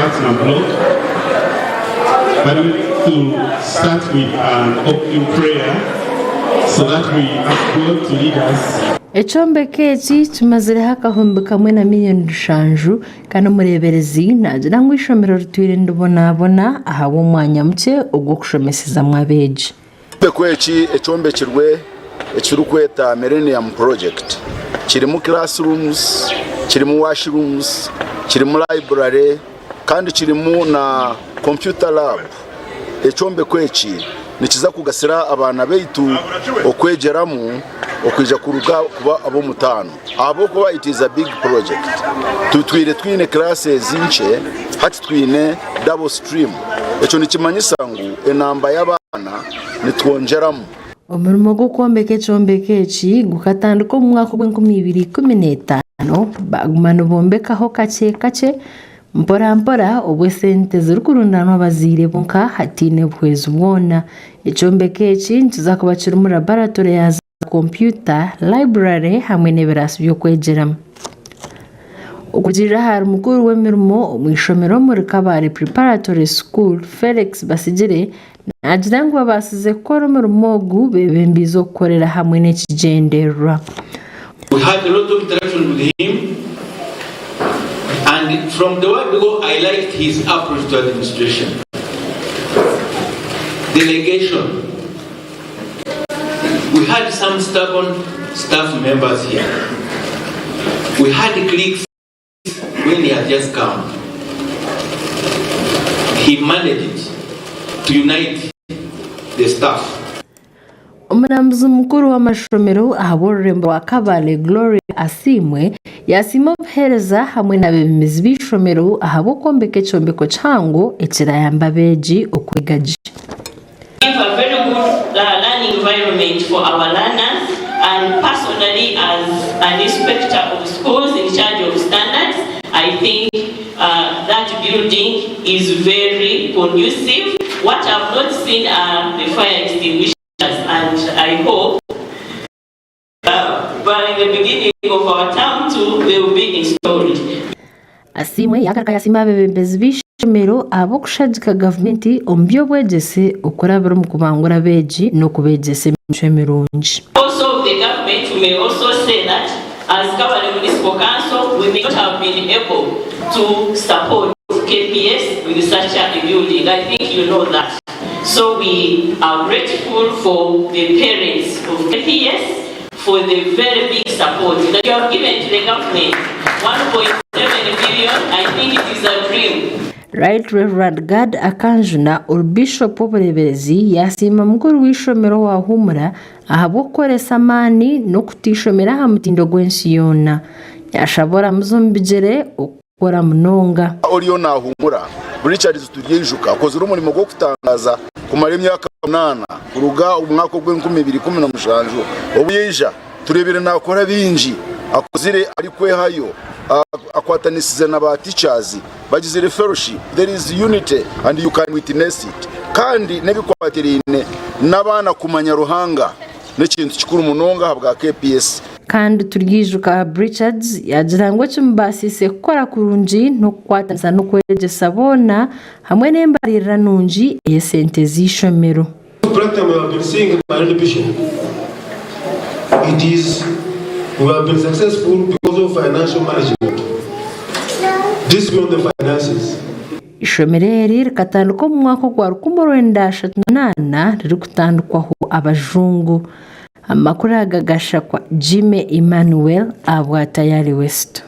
Partner Block but we need to start with an opening prayer so that we ask God to lead us. Ekyombeko eki kimazireho 1,700,000 kandi omureeberezi naagira ngu eishomero ritwire niribonabona ahabw'omwanya mukye ogw'okushomesezamu abeegi. Ekyombeko eki ekyombekirwe ekirikweta Millennium Project kirimu classrooms, kirimu washrooms, kirimu library kandi kirimu na computer lab. Ekyombeko eki nikiza kugasira abaana baitu okwegyeramu okwija kuruga kuba ab'omutaano ahabw'okuba it is a big project. Tutwire twine classes nkye hati twine double stream ekyo nikimanyisa ngu enamba y'abaana nitwongyeramu. Omurimo gw'okwombeka ekyombeko eki gukatandika omu mwaka ogw'enkumi ibiri ikumi n'etaano baguma nibombekaho kakye kakye mpora mpora obwo esente zirikurundanwa abazaire bonka hataine buhwezi bwona. Ekyombeko eki nikiza kuba kirimu laboratory ya za kompyuta, library hamwe n'ebiraasi by'okwegyeramu. Okurugiirira ahari mukuru w'emirimo omu ishomero omuri Kabale Preparatory School, Felix Basigire, naagira ngu babaasize kukora omurimo ogu beebembiize okukorera hamwe n'ekigyendererwa. We had a lot of interaction with him and from the word go I liked his approach to administration. Delegation. We had some stubborn staff members here. We had cliques when he had just come. He managed to unite the staff. Omurambuzi mukuru w'amashomero ahabw'orurembo rwa Kabale, Gloria Asiimwe yasiima obuheereza hamwe n'abeebembezi b'eishomero ahabw'okwombeka ekyombeko kihango ekirayambe abeegi okwega gye. Give a very good learning environment for our learners and personally as an inspector of schools in charge of standards, I think that building is very conducive. What I've not seen are the fire extinguishers and I hope by the beginning of our term too they will be installed. Asiimwe yaagaruka yaasiima abeebembezi b'eishomero ahabw'okushagika gavumenti omu by'obwegyese okurabira omu kubangura abeegi n'okubeegyesa emicwe mirungi. Also of the government we may also say that as Kabale Municipal Council we may not have been able to support KPS with such a building. I think you know that. So we are grateful for the parents of KPS for the very big support that you have given to the government. 1.7 billion, I think it is a dream. Right Rev Gad Akanjuna ori Bishop w'obureeberezi yaasiima mukuru w'eishomero owa Humura ahabw'okukoresa amaani n'okuta eishomero aha mutindo gw'ensi yoona. Yaashaba oramuza omu bigyere okukora munonga. Oriyo naahumura, Richards Turyaijuka akozire omurimo gw'okutangaaza kumara emyaka munaana kuruga omu mwaka ogw'enkumi ibiri ikumi na mushanju obu yaija. Tureebire naakora bingi, akozire arikwehayo, akwatanisize na ba teachers, bagizire fellowship, there is unity and you can witness it. Kandi n'ebikwatiraine n'abaana kumanya Ruhanga n'ekintu kikuru munonga ahabwa KPS. Kandi Turyaijuka Richards yaagira ngu ekimubaasiise kukora kurungi n'okukwatanisa n'okwegyesa boona hamwe n'embaririra nungi ey'esente z'eishomero. Eishomero eri rikatandika omu mwaka ogwa 1938 ririkutandikwaho abajungu. Amakuru aga gashakwa Jimmy Emmanuel ahabwa Tayari West.